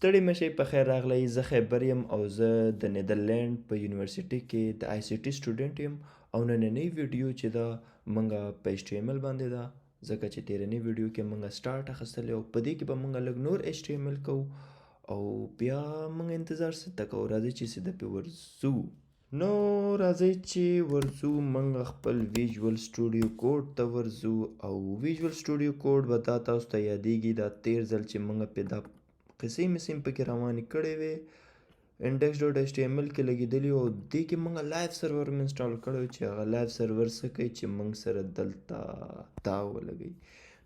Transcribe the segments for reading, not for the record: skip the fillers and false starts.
ستړي مشئ، په خیر راغلی. زه خیبر یم او زه د نیدرلینډ په یونیورسټي کې د ICT سټوډنټ یم. او نننۍ ویډیو چې ده، مونږه په HTML باندې ده، ځکه چې تیرنۍ ویډیو کې مونږه سټارټ اخیستلی او په دې کې به مونږه لږ نور HTML کوو. او بیا مونږ انتظار څه ته کوو؟ راځئ چې سیده پې ورځو. نو راځئ چې ورځو، مونږ خپل Visual Studio Code ته ورځو. او Visual Studio Code به دا تاسو ته یادېږي، دا تیر ځل چې مونږ پې دا قصې مسې پکې روانې کړې وې، index.html کې لګېدلي. او دې کې مونږ live server هم install کړی، چې هغه live server څه کوي؟ چې مونږ سره دلته دا ولګوي.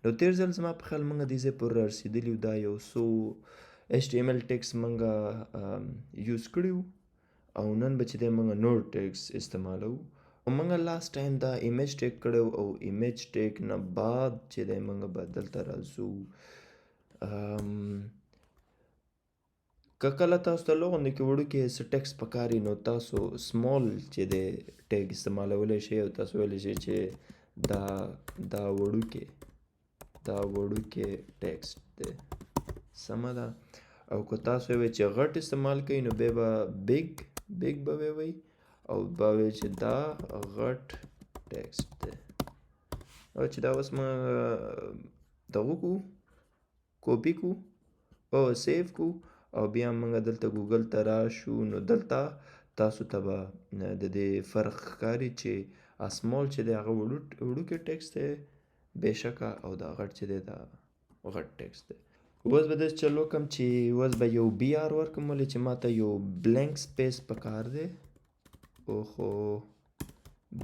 نو تیر ځل زما په خیال مونږ دې ځای پورې رارسېدلي. دا یو څو HTML tags مونږ use کړي او نن به چې دی مونږ نور tags استعمالو. او مونږ last time دا image tag کړی او image tag نه بعد چې دی مونږ به دلته راځو. که کله تاسو ته لغونډې کې وړوکی څه ټیکس پکار، نو تاسو small چې دی tag استعمالولی شئ او تاسو ویلی شئ چې دا وړوکی ټیکسټ دی، سمه ده. او که تاسو وایئ چې غټ استعمال کوئ، نو بیا به big به ووایئ او به وایئ چې دا غټ ټیکسټ دی. او چې دا اوس موږ دغه کو کاپي کو او save کو او بیا موږ دلته ګوګل ته راشو، نو دلته تاسو ته به د دې فرق ښکاري چې small چې دی هغه وړوکی ټیکسټ دی بېشکه او دا غټ چې دی دا غټ ټیکسټ دی. اوس به داسې چل وکړم چې اوس به یو br ورکړم، ولې چې ماته یو blank space پکار دی. او خو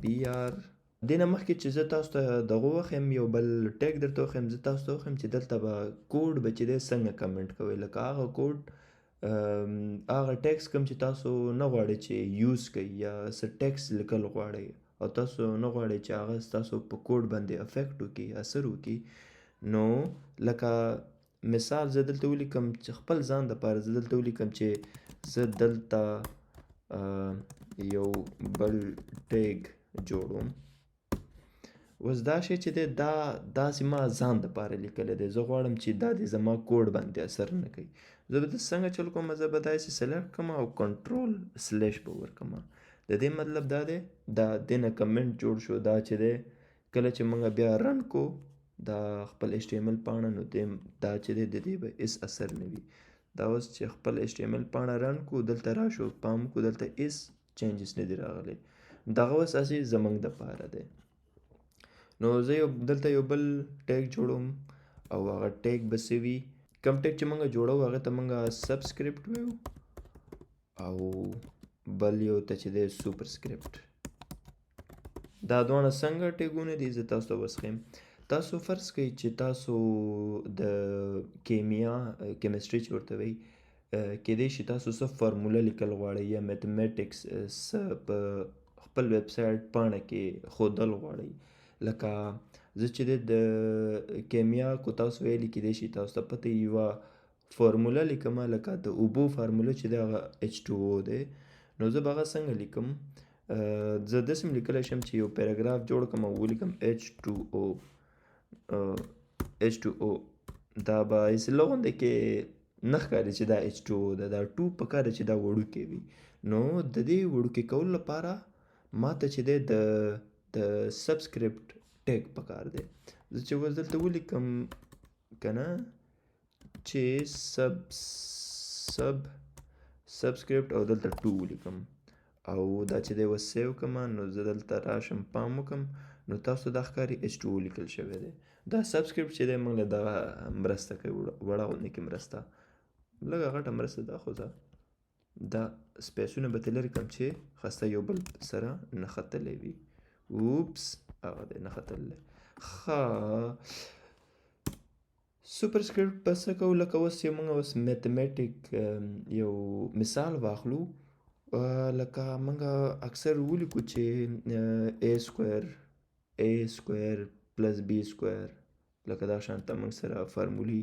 br دې نه مخکې چې زه تاسو ته دغه وښیم، یو بل tag درته وښیم، زه تاسو ته وښیم چې دلته به کوډ به چې دی څنګه کمنټ کوئ. لکه هغه کوډ، هغه tags کوم چې تاسو نه غواړئ چې use کوئ یا څه ټیکس لیکل غواړئ او تاسو نه غواړئ چې هغه ستاسو په کوډ باندې افیکټ وکړي، اثر وکړي. نو لکه مثال زه دلته ولیکم چې خپل ځان دپاره زه دلته ولیکم چې زه دلته یو بل tag جوړوم. اوس دا شی چې دی، دا داسې ما ځان دپاره لیکلی دی، زه غواړم چې دا دې زما کوډ باندې اثر نه کوي. زه به داسې څنګه چل کوم؟ زه به داسې select کړم او control slash به ورکړم. د دې مطلب دا دی، دا دې نه کمنټ جوړ شو. دا چې دی، کله چې موږ بیا run کو دا خپل HTML پاڼه، نو دا چې دی د دې به هیڅ اثر نه وي. دا اوس چې خپل HTML پاڼه run کو، دلته راشو، پام کو، دلته هیڅ changes نه دي راغلي. دغه اوس هسې زموږ دپاره دی. نو زه یو دلته یو بل tag جوړوم او هغه tag به څه وي؟ کوم tag چې موږ جوړو هغه ته موږ subscript وایو او بل یو ته چې دی superscript. دا دواړه څنګه tag ونه دي، زه تاسو ته اوس ښیم. تاسو فرض کړئ چې تاسو د کیمیا، chemistry چې ورته وایي، کیدای شي تاسو څه فارموله لیکل غواړئ یا mathematics څه په خپل ویب سایټ پاڼه کې ښودل غواړئ. لکه زه چې د کیمیا کو تاسو ویلي، کیدای شي تاسو ته پته، یوه فارموله لیکم، لکه د اوبو فارموله چې دی هغه H2O دی. نو زه به هغه څنګه لیکم؟ زه داسې هم لیکلی شم چې یو پاراګراف جوړ کړم او ولیکم H2O، H2O. دا به هسې له غوندې کې نه ښکاري چې دا H2O ده. دا two پکار ده چې دا وړوکی وي. نو د دې وړوکي کولو لپاره ماته چې دی د subscript tag پکار دی. زه چې اوس دلته ولیکم که نه چې sub subscript او دلته two ولیکم او دا چې دی اوس save کړم، نو زه دلته راشم، پام وکړم، نو تاسو دا ښکاري H2O لیکل شوی دی. دا subscript چې دی موږ له دغه مرسته کوي، وړه غوندې کې مرسته، لږه غټه مرسته ده، خو زه دا space ونه به ترې لرې کړم چې خسته یو بل سره نښتلی وي. oops، هغه دی نښتلی. ښه، superscript به څه کوو؟ لکه اوس چې موږ اوس mathematic یو مثال واخلو، لکه موږ اکثر ولیکو چې a square plus b square، لکه دا شانته موږ سره فارمولي،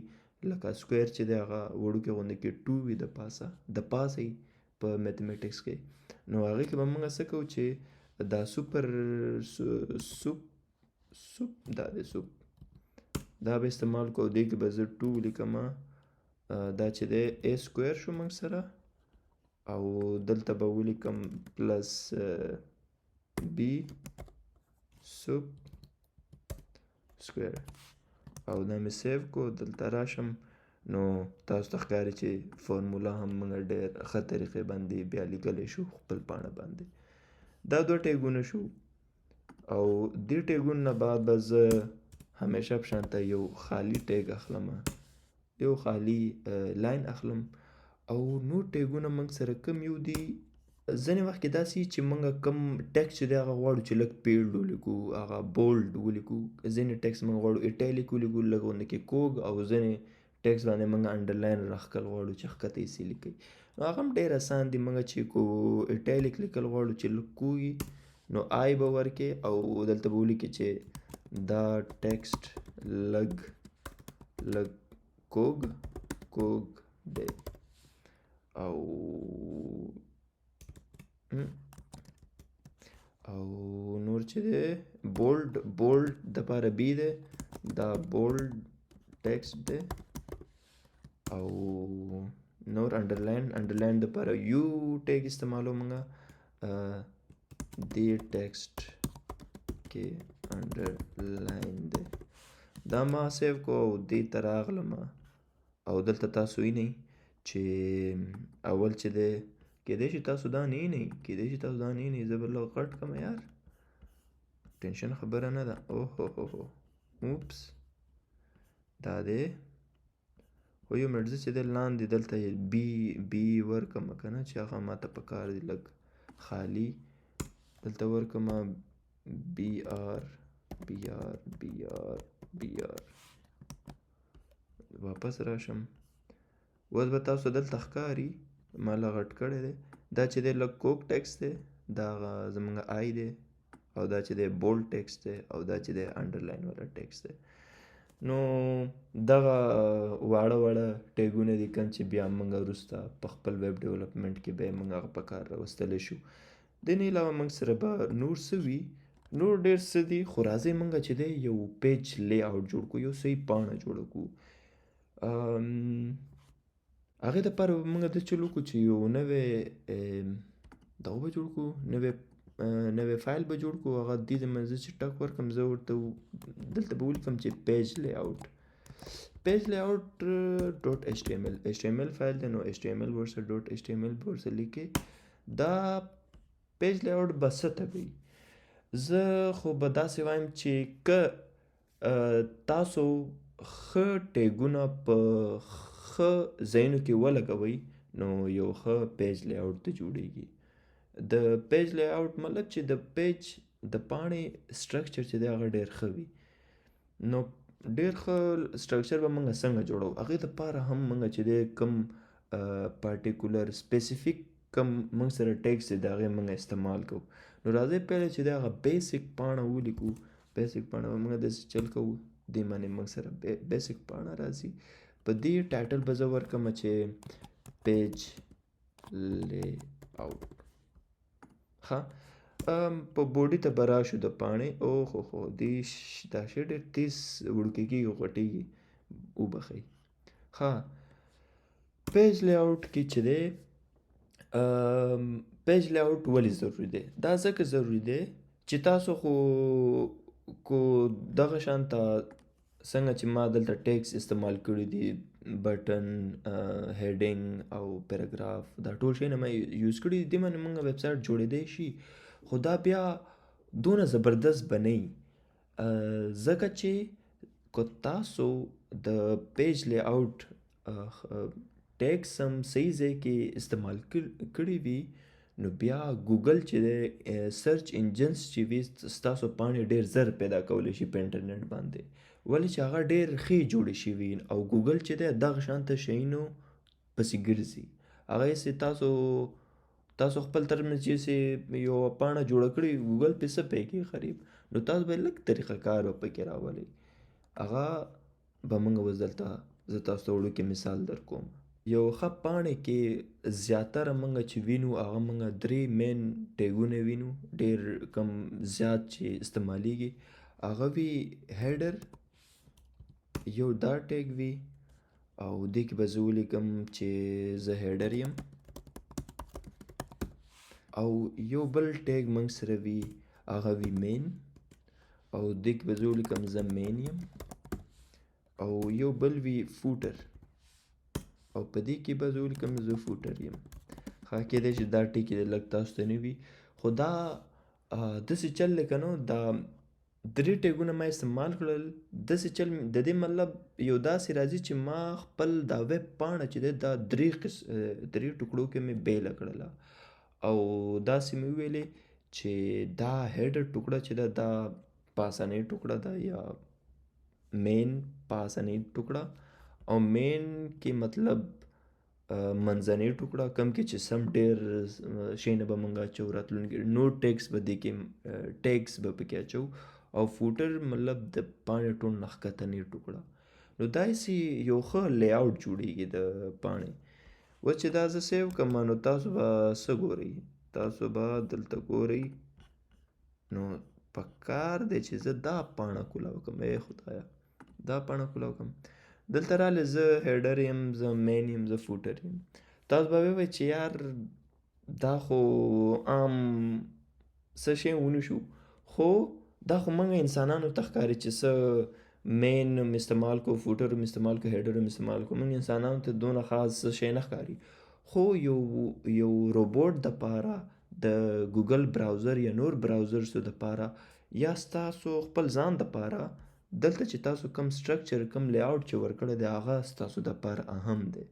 لکه square چې دی هغه وړوکي غوندې کې two وي د پاسه په mathematics کې. نو هغې کې به موږ څه کوو چې دا super sup sup، دا دی sup، دا به استعمال کوو. دې کې به زه two ولیکم. دا چې دی ای سکویر شو موږ سره، او دلته به ولیکم پلس بی سوپ سکویر، او دا مې سیو کو. دلته راشم نو تاسو ته ښکاري چې فارموله هم موږ ډېر ښه طریقې باندې بیا لیکلی شو خپل پاڼه باندې. دا دوه ټیګونه شو، او دې ټیګونو نه بعد به زه همیشه په شان ته یو خالی ټیګ اخلم، یو خالی لاین اخلم، او نور ټیګونه موږ سره کوم یو دي. ځینې وخت کې داسې چې موږ کوم ټیکس چې دی هغه غواړو چې لږ پیلډ ولیکو، هغه بولډ ولیکو. ځینې ټیکس موږ غواړو ایټالیک ولیکو، لږ غوندې کې کوږ، او ځینې ټیکس باندې موږ انډرلاین راښکل غواړو چې ښکته یې څه لیکي، نو هغه هم ډېر اسان دي. موږ چې کو ایټالیک لیکل غواړو چې لږ کوږي، نو آی به ورکې او دلته به ولیکې چې دا ټیکسټ لږ لږ کوږ کوږ دی، او او نور چې دی بولډ، بولډ دپاره بی دی، دا بولډ ټیکسټ دی، او نور انډرلاین، انډرلاین دپاره یو ټیګ استعمالو موږ، دې ټیکسټ کې انډرلاین دی. دا ما سیو کو او دې ته راغلم، او دلته تاسو وینئ چې اول چې دی کیدای شي تاسو دا نه وینئ، کیدای شي تاسو دا نه وینئ، زه به لږ غټ کړم یار، ټینشن خبره نه ده. اوه هو هو هو، اوپس، دا دی. خو یو منټ، زه چې دی لاندې دلته بی بی ورکړم که نه، چې هغه ماته پکار دی، لږ خالی دلته ورکړم، بی آر بی آر بی آر بی آر، واپس راشم. اوس به تاسو دلته ښکاري ما له غټ کړی دی. دا چې دی لږ کوک ټیکس دی، دا هغه زمونږ آی دی، او دا چې دی بولډ ټیکس دی، او دا چې دی انډرلاین والا ټیکس دی. نو دغه واړه واړه ټیګونه دي کوم چې بیا موږ وروسته په خپل ویب ډیولپمنټ کې به موږ هغه په کار راوستلی شو. دې نه علاوه موږ سره به نور څه وي، نور ډېر څه دي، خو راځئ موږ چې دی یو پیج لی اوټ جوړ کړو، یو صحیح پاڼه جوړه کړو. هغې دپاره به موږ د چل وکړو چې یو نوی دغه به جوړ کړو، نوی فایل به جوړ کړو. هغه دې ته زه چې ټک ورکړم، زه ورته دلته به ولیکم چې پیج لی اوټ، پیج لی اوټ ډاټ ایچ ټي ایم ایل، ایچ ټي ایم ایل فایل دی، نو ایچ ټي ایم ایل به ورسره ډاټ ایچ ټي ایم ایل به ورسره لیکې. دا پیج لی اوټ به څه ته وي؟ زه خو به داسې وایم چې که تاسو ښه ټیګونه په ښه ځایونو کې ولګوئ، نو یو ښه پیج لی اوټ ته جوړیږي. د پیج لی اوټ مطلب چې د پیج د پاڼې سټرکچر چې دی هغه ډېر ښه وي. نو ډېر ښه سټرکچر به موږ څنګه جوړوو؟ هغې دپاره هم موږ چې دی کوم پارټیکولر سپیسیفیک کوم موږ سره ټیکس دی د هغې موږ استعمال کوو. نو راځئ پهله چې دی هغه بیسیک پاڼه ولیکو. بیسیک پاڼه به موږ داسې چل کوو، دې باندې موږ سره بیسیک پاڼه راځي. په دې ټایټل به زه ورکړم چې پیج لی اوټ. ښه، په بوډي ته به راشو د پاڼې. اوه هو هو، دې دا شی ډېر تیز وړوکی کېږي، غټېږي، وبخښئ. ښه، پیج لی اوټ کې چې دی، پیج لی اوټ ولې ضروري دی؟ دا ځکه ضروري دی چې تاسو خو کو دغه شانته څنګه چې ما دلته ټیکس استعمال کړي دي، بټن، هیډینګ او پیراګراف، دا ټول شیونه ما یوز کړي دي، دې باندې موږ ویب سایټ جوړېدی شي، خو دا بیا دونه زبردست به نه وي، ځکه چې که تاسو د پیج لی اوټ ټیکس هم صحیح ځای کې استعمال کړي وي، نو بیا ګوګل چې دی، سرچ انجنز چې وي، ستاسو پاڼې ډېر زر پیدا کولی شي په انټرنیټ باندې، ولې چې هغه ډېر ښې جوړې شوي، او ګوګل چې دی دغه شانته شیانو پسې ګرځي. هغه هسې تاسو خپل طرف نه چې هسې یوه پاڼه جوړه کړې، ګوګل پې څه پوهېږي غریب، نو تاسو به لږ طریقه کار به پکې راولئ. هغه به موږ اوس دلته زه تاسو ته وړوکی مثال در کوم. یو ښه پاڼې کې زیاتره موږ چې وینو هغه موږ درې مین ټیګونه وینو، ډېر کم زیات چې استعمالیږي، هغه وي هیډر، یو دا ټیګ وي، او دې کې به زه ولیکم چې زه header یم. او یو بل tag موږ سره وي هغه وي main، او دې کې به زه ولیکم زه main یم. او یو بل وي footer، او په دې کې به زه ولیکم زه footer یم. ښه، کېدای شي دا ټکي د لږ تاسو ته نه وي، خو دا داسې چل دی که نه، دا درې tag ونه ما استعمال کړل. داسې چل د دې مطلب یو داسې راځي چې ما خپل دا ویب پاڼه چې دی دا درې ټوکړو کې مې بېله کړله، او داسې مې وویلې چې دا header ټوکړه چې ده دا پاسنۍ ټوکړه ده یا main پاسنۍ ټوکړه، او main کې مطلب منځنۍ ټوکړه کم کې چې سم ډېر شیونه به موږ اچوو راتلونکي، نور tags به دې کې tags به پکې اچوو، او footer مطلب د پاڼې ټول نه ښکتنۍ ټوکړه. نو داسې یو ښه layout جوړېږي د پاڼې. اوس چې دا زه save کړم نو تاسو به څه ګورئ؟ تاسو به دلته ګورئ. نو پکار دی چې زه دا پاڼه کولاو کړم. ای خدایه، دا پاڼه کولاو کړم. دلته راغلی زه header یم، زه main یم، زه footer یم. تاسو به ووایئ چې یار دا خو عام څه شی ونه شو، خو دا خو موږ انسانانو ته ښکاري چې څه main هم استعمال کو، footer هم استعمال کو، header هم استعمال کو، موږ انسانانو ته دونه خاص څه شی نه ښکاري. خو یو روبوټ دپاره د Google browser یا نور browsers دپاره یا ستاسو خپل ځان دپاره دلته چې تاسو کوم structure کوم layout چې ورکړی دی هغه ستاسو دپاره اهم دی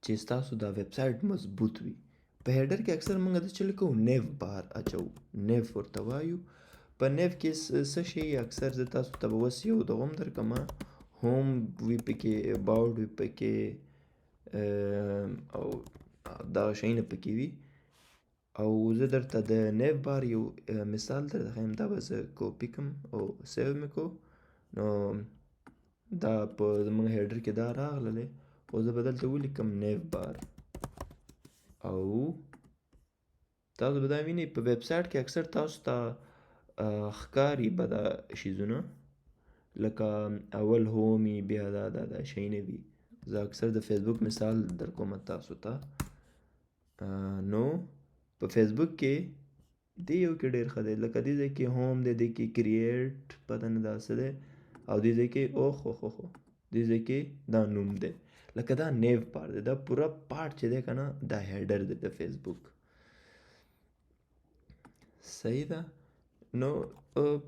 چې ستاسو دا ویب سایټ مضبوط وي. په header کې اکثر موږ د څه لیکو nav bar اچوو، nav ورته وایو. په nav کې څه شی اکثر زه تاسو ته به اوس یو دغه هم درکړم، home وي پکې، about وي پکې، او دا شیونه پکې وي. او زه درته د nav bar یو مثال درته ښیم. دا به زه کاپي کړم او save مې کړو. نو دا په زموږ header کې دا راغللی، خو زه به دلته ولیکم nav bar. او تاسو به دا وینئ په ویب سایټ کې اکثر تاسو ته ښکاري به دا شیزونه، لکه اول home وي، بیا دا دا دا شیونه وي. زه اکثر د فیسبوک مثال در کوم تاسو ته. نو په فیسبوک کې دې یو کې ډېر ښه دی، لکه دې ځای کې home دی، دې کې create پته نه دا څه دی، او دې ځای کې اوخ خو خو دې ځای کې دا نوم دی، لکه دا nav bar دی، دا پوره part چې دی که نه دا header دی د فیسبوک. صحیح ده. نو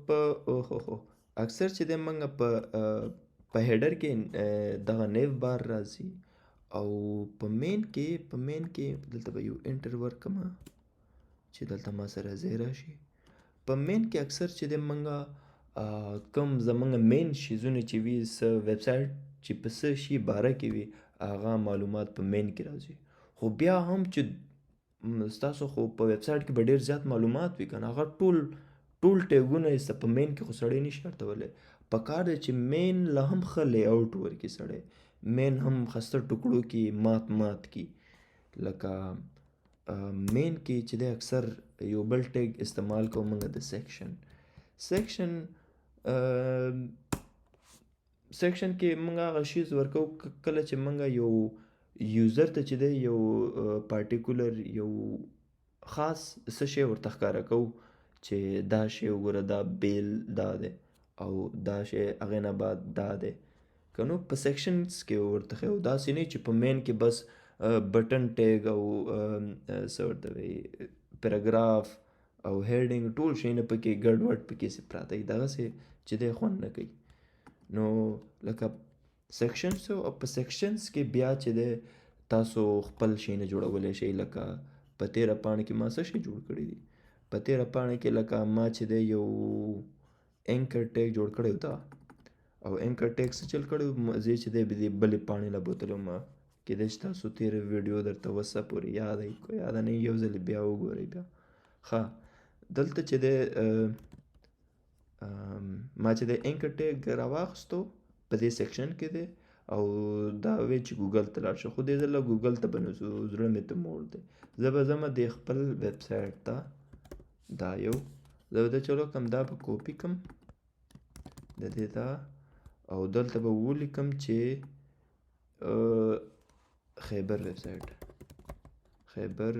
په اوخ خو اکثر چې دی موږ په header کې دغه nav bar راځي، او په main کې دلته به یو enter ورکړم چې دلته ما سره ځای راشي. په main کې اکثر چې دی موږ کوم زمونږ main شیزونه چې وي، څه ویب سایټ چې په څه شي باره کې وي هغه معلومات په main کې راځي. خو بیا هم چې ستاسو خو په ویب سایټ کې به ډېر زیات معلومات وي که نه، هغه ټول tag ونه یې په main کې خو سړی نشي ارتولی. پکار دی چې main له هم ښه layout ورکړي سړی، main هم خسته ټوکړو کې مات مات کړي. لکه main کې چې دی اکثر یو بل tag استعمال کوو موږ د section. Section کې موږ هغه شیز ورکوو کله چې موږ یو user ته چې دی یو particular یو خاص څه شی ورته ښکاره کوو چې دا شی وګوره، دا بیل دا دی او دا شی هغې نه بعد دا دی که نو په sections کې ورته ښیو. داسې نه چې په main کې بس button tag او څه ورته وایي paragraph او heading ټول شیونه پکې ګډوډ پکې سي پراته وي، دغسې چې دی خوند نه کوي. نو لکه sections او په sections کې بیا چې دی تاسو خپل شیونه جوړولی شئ. لکه په تېره پاڼه کې ما څه شی جوړ کړي دي، په تېره پاڼه کې لکه ما چې دی یو anchor tag جوړ کړی دا، او anchor tag څه چل کړی و، زه چې دی دې بلې پاڼې له بوتلم. ما کېدای شي تاسو تېره ویډیو درته اوسه پورې یاده وي، که یاده نه وي یو ځل بیا وګورئ. بیا ښه دلته چې دی ما چې دی anchor tag راواخیستو په دې section کې دی، او دا وی چې ګوګل ته لاړ شه، خو دې ځله ګوګل ته به نه ځو، زړه مې ته موړ دی. زه به ځمه دې خپل ویب سایټ ته، دا یو زه به دا چلو کړم، دا به کاپي کړم د دې دا، او دلته به ولیکم چې خیبر ویب سایټ، خیبر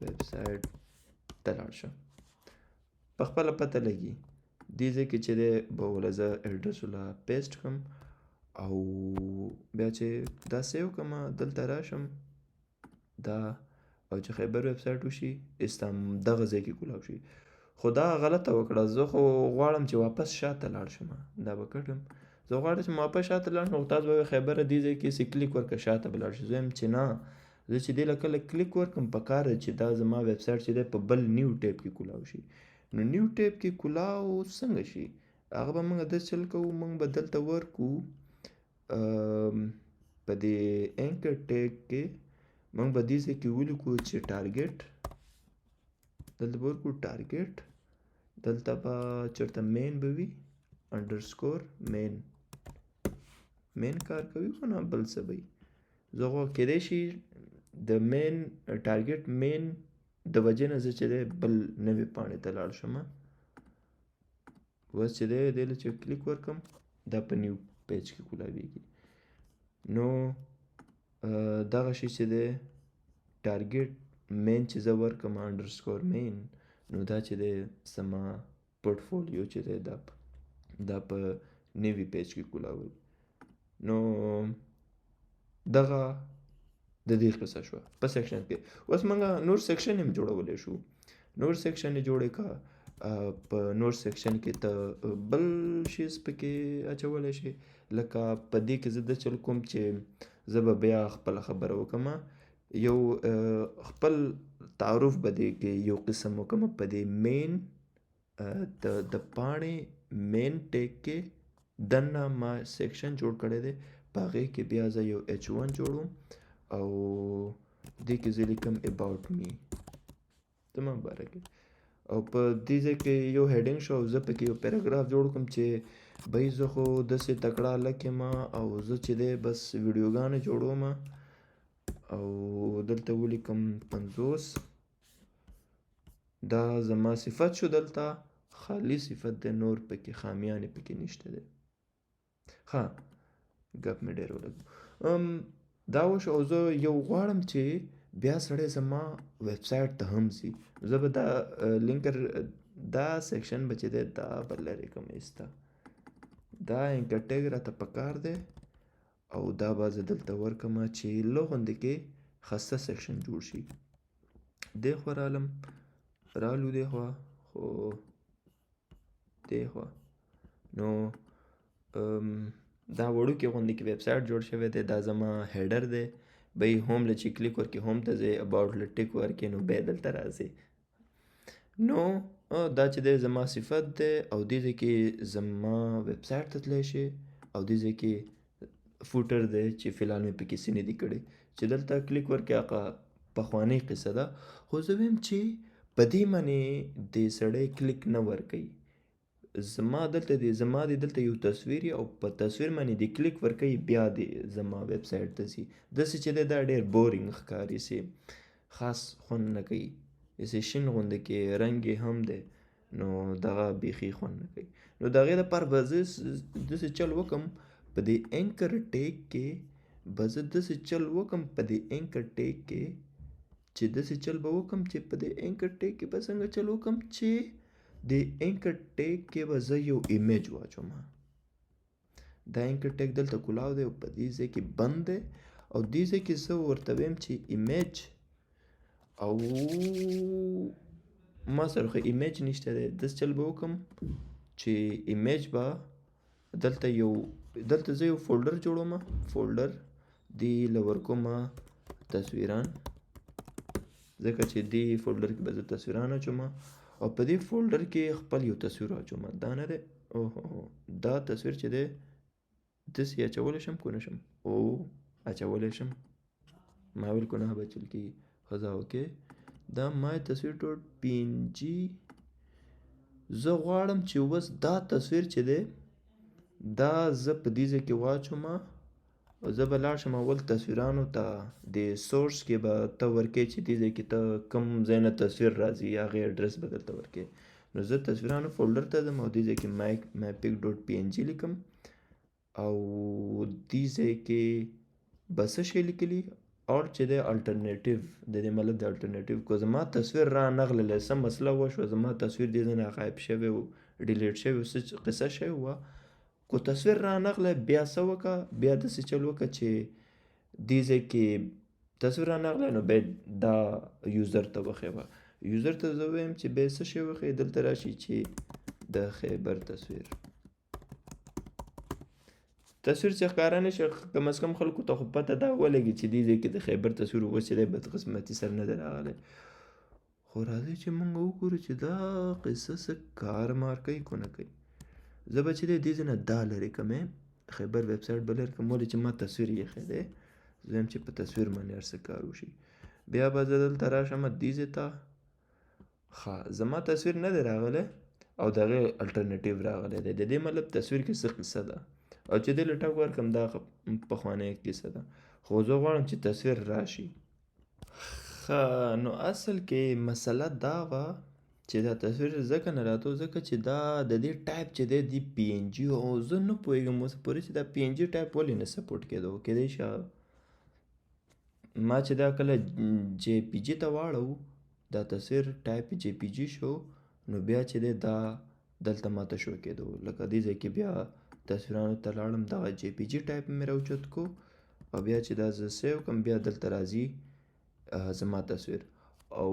ویب سایټ ته لاړ شم. په خپله پته لګي دې ځای کې چې دی به وله زه اډرس وله پیسټ کړم او بیا چې دا سیو کړم دلته راشم دا، او چې خیبر ویب سایټ وشي استم دغه ځای کې کولاو شي. خو دا غلطه وکړه، زه خو غواړم چې واپس شاته لاړ شم، دا به کټم. زه غواړم چې واپس شاته لاړ شم، خو تاسو به وایئ خیبره دې ځای کې څه کلیک ورکړه شاته به لاړ شي. زه وایم چې نه، زه چې دې له کله کلیک ورکړم په کار دی چې دا زما ویب سایټ چې دی په بل نیو ټیب کې کولاو شي. نو نیو ټیب کې کولاو څنګه شي؟ هغه به موږ داسې چل کوو، موږ به دلته ورکو په دې انکر ټیګ کې، موږ به دې ځای کې ولیکو چې ټارګټ، دلته به ورکو ټارګټ، دلته به چېرته مین به وي، انډرسکور مین، مین کار کوي خو نه بل څه به وي. زه خو کېدای شي د مین ټارګټ مین د وجې نه زه چې دی بل نوې پاڼې ته لاړ شم. اوس چې دی دې له چې کلیک ورکړم دا په نیو پیج کې کولاویږي. نو دغه شی چې دی ټارګټ مین چې زه ورکړم انډرسکور مین، نو دا چې دی زما پورټفولیو چې دی دا په نوي پیج کې کولاوي. نو دغه د دې قصه شوه په سیکشن کې. اوس موږ نور سیکشن هم جوړولی شو، نور سیکشن یې جوړې که په نور سیکشن کې ته بل شیز پکې اچولی شي. لکه په دې کې زه د چل کوم چې زه به بیا خپله خبره وکړم، یو خپل تعارف به دې کې یو قسم وکړم. په دې مین د پاڼې مین ټیګ کې دننه ما سیکشن جوړ کړی دی، په هغې کې بیا زه یو ایچ ون جوړوم او دې کې زه لیکم اباوټ می، زما باره کې، او په دې ځای کې یو هیډینګ شو او زه پکې یو پیراګراف جوړ کړم چې بھئی زه خو داسې تکړه هلک یم او زه چې دی بس ویډیوګانې جوړوم، او دلته ولیکم 50، دا زما صفت شو، دلته خالی صفت دی، نور پکې خامیانې پکې نشته دی. ښه ګپ مې ډېر ولګو. دا وشو. او زه یو غواړم چې بیا سړی زما ویب سایټ ته هم ځي، زه به دا لینکر دا سیکشن به چې دی دا به لرې کړم ایسته، دا انکر ټیګ راته پکار دی او دا به زه دلته ورکړم چې له غوندې کې خسته سیکشن جوړ شي. دې خوا رالم، رالو دې خوا، خو دې خوا. نو دا وړوکې غوندې کې ویب سایټ جوړ شوی دی، دا زما هیډر دی. بی هوم له چې کلیک ورکړې هوم ته ځې، اباوټ له ټیک ورکړې نو بیا دلته راځې. نو دا چې دی زما صفت دی او دې ځای کې زما ویب سایټ ته تللی شي، او دې ځای کې فوټر دی چې فلحال مې پکې څه نه دي کړي، چې دلته کلیک ورکړې هغه پخوانۍ قصه ده. خو زه وایم چې په دې باندې دې سړی کلیک نه ورکوي، زما دلته دی، زما دی دلته یو تصویر او په تصویر باندې دی کلیک ورکوي بیا دی زما ویب سایټ ته ځي. داسې چې دی دا ډېر بورینګ ښکاري، سي خاص خوند نه کوي، داسې شین غوندې کې رنګ یې هم دی، نو دغه بیخي خوند نه کوي. نو د هغې دپاره به زه داسې چل وکړم، په دې انکر ټیګ کې به زه داسې چل وکړم، په دې انکر ټیګ کې چې داسې چل به وکړم چې په دې انکر ټیګ کې به څنګه چل وکړم چې د انکر ټیګ کې به زه یو ایمیج واچوم. دا انکر ټیګ دلته کولاو دی او په دې ځای کې بند دی، او دې ځای کې زه ورته وایم چې ایمیج، او ما سره خو ایمیج نشته دی. داسې چل به وکړم چې ایمیج به دلته یو، دلته زه یو فولډر جوړوم، فولډر دې له ورکوم تصویران، ځکه چې دې فولډر کې به زه تصویران اچوم، او په دې فولډر کې خپل یو تصویر واچوم. دا نه دی، اوهو دا تصویر چې دی داسې اچولی شم که نه شم؟ او اچولی شم، ما ویل که نه به چل کېږي. ښه اوکې، دا ما تصویر ډاټ پی این جی. زه غواړم چې اوس دا تصویر چې دی دا زه په دې ځای کې واچوم، او زه به لاړ شم اول تصویرانو ته، د سورس کې به ته ورکې چې دې ځای کې ته کوم ځای نه تصویر راځي هغې اډرس به دلته ورکې. نو زه تصویرانو فولډر ته ځم او دې ځای کې مای پیک ډاټ پی این جی لیکم، او دې ځای کې به څه شی لیکلي آلټ چې دی الټرنیټیو، د دې مطلب د الټرنیټیو کو زما تصویر را نغللی، څه مسله وشوه، زما تصویر دې ځای نه غایب شوی و، ډیلیټ شوی و، څه قصه شوې وه. کو تصویر را نغلی بیا څه وکړه، بیا داسې چل وکړه چې دې ځای کې تصویر را نغلی نو بیا دا یوزر ته وښیوه. یوزر ته زه وایم چې بیا څه شی وښیي، دلته راشي چې د خیبر تصویر، تصویر چې ښکاره نه شي کم از کم خلکو ته خو پته دا ولګي چې دې ځای کې د خیبر تصویر اوس چې دی بدقسمتي سره نه دی راغلی. خو راځئ چې موږ وګورو چې دا قصه څه کار مار کوي که نه کوي. زه به چې دی دې ځای نه دا لرې کړم، خیبر ویب سایټ به لرې کړم، ولې چې ما تصویر یې ایښی دی، زه وایم چې په تصویر باندې هر څه کار وشي. بیا به زه دلته راشم دې ځای ته، ښه زما تصویر نه دی راغلی او د هغې الټرنیټیو راغلی دی، د دې مطلب تصویر کې څه قصه ده، او چې دې له ټک ورکړم دا پخوانۍ قصه ده، خو زه غواړم چې تصویر راشي. ښه نو اصل کې مسله دا وه چې دا تصویر ځکه نه راتو ځکه چې دا د دې ټایپ چې دی دی پی این جی، او زه نه پوهېږم اوس پورې چې دا پی این جی ټایپ ولې نه سپورټ کېدو. کېدای شي ما چې دا کله جی پی جی ته واړوو دا تصویر ټایپ جی پی جی شو، نو بیا چې دی دا دلته ماته شو کېدو. لکه دې ځای کې بیا تصویرانو ته لاړم، دغه جی پی جی ټایپ مې راوچت کو، او بیا چې دا زه سیو کړم بیا دلته راځي زما تصویر. او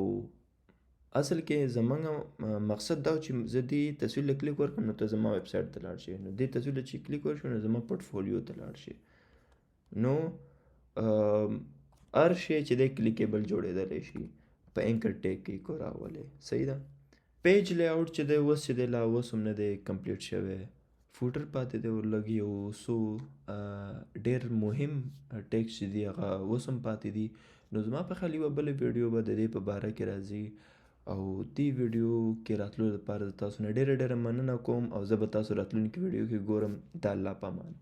اصل کې زمونږ مقصد دا و چې زه دې تصویر له کلیک ورکړم نو ته زما ویب سایټ ته لاړ شې، نو دې تصویر له چې کلیک ورشي نو زما پورتفولیو ته لاړ شې. نو هر شی چې دی کلیکیبل جوړېدلی شي په انکر ټیګ کې کو راولې، صحیح ده. پیج لی آوټ چې دی اوس چې دی لا اوس هم نه دی کمپلیټ شوی، فوټر پاتې دی، ورلږ یو څو ډېر مهم ټیکس چې دي هغه اوس هم پاتې دي. نو زما په خیال یوه بله ویډیو به د دې په باره کې راځي، او دې ویډیو کې راتلو لپاره تاسو نه ډېره ډېره مننه کوم، او زه به تاسو راتلونکې ویډیو کې ګورم. د الله په امان.